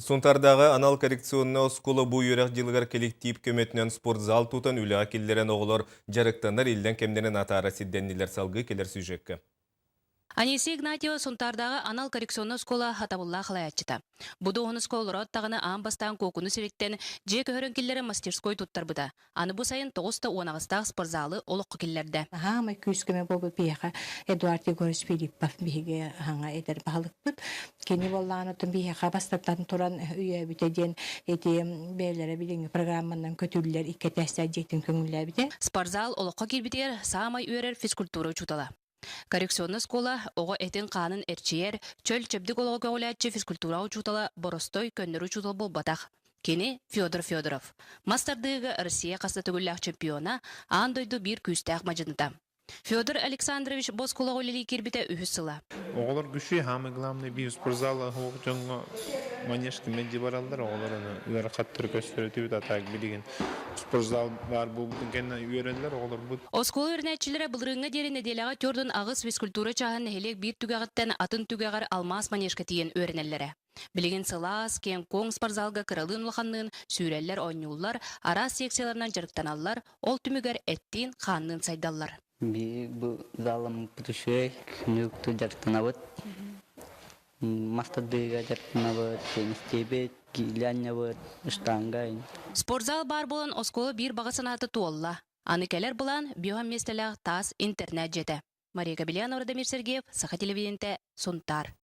Сунтаардааҕы анал коррекционнай оскуола бу үөрэх дьылыгар кэлэктиип көмөтүнэн спортзал тутан үлэҕэ киллэрэн оҕолор дьарыктанар иллэҥ кэмнэрин атаара сирдэннилэр салгыы кэлэр сюжекка. Анисия Игнатьева Сунтаардааҕы анал коррекционнай оскуола сатабыллаах салайааччыта. Бу дуоһунаска олороот даҕаны аан бастаан Куокуну сириттэн дьиэ көһөрөн киллэрэн мастерской туттарбыта. Аны бу сайын 98 аҕыстаах спортзалы олоххо киллэрдэ. Хаамай күүс-көмө буолбут биһиэхэ Эдуард Егорович Филиппов биһиги хаҥа эдэр баһылыкпыт. Кини буоллаҕына оттон биһиэхэ бастатан туран өйөөбүтэ диэн ити бэйэлэрэ билиҥҥи программанан көтүллэр икки этээстээх дьиэтин көҥүллээбитэ. Спортзал олоххо киирбитигэр саамай үөрэр физкультура учуутала. Коррекционнай оскуола оҕо этин-хаанын эрчийэр, чөл-чэбдик олоҕу көҕүлээччи физкультура учуутала боростой көннөрү учуутал буолбатах. Кини Федор Федоров. Мас тардыыга Россия хас да төгүллээх чемпиона, аан дойду биир күүстээх мадьыныта. Федор Александрович бу оскуолаҕа үлэлии киирбитэ үһүс сыла. Оҕолор күшүй, самый главный биир спортзал оһох дьоҥҥо манежка мэлдьи бараллар, оҕолор аны ыарахаттары көстөрөтүбүт, а так билигин спортзал баар буолбутун кэннэ үөрэллэр оҕолорбут. Оскуола үөрэнээччилэрэ былырыыҥҥа диэри нэдиэлэҕэ 48 физкультура чааһын нэһилиэк биир түгэҕиттэн атын түгэҕэр алмаас манежка тиийэн үөрэнэллэрэ. Билигин сылаас, киэҥ-куоҥ спортзалга кыралыын-улаханныын сүүрэллэр-оонньууллар, араас секцияларынан дьарыктаналлар, ол түмүгэр эттиин-хаанныын сайдаллар. Биһиги бу залыммыт үчүгэй, күнү дьарыктанабыт. Мас тардыыга дьарыктанабыт, теннистиибит, киилэ штанга. Спортзал баар буолан оскуола биир баҕа санаата туолла. Аны кэлэр былаан биоһан миэстэлээх таас интернет дьиэтэ. Мария Кобельянова, Радомир Сергеев, Саха телевидениетэ, Сунтаар.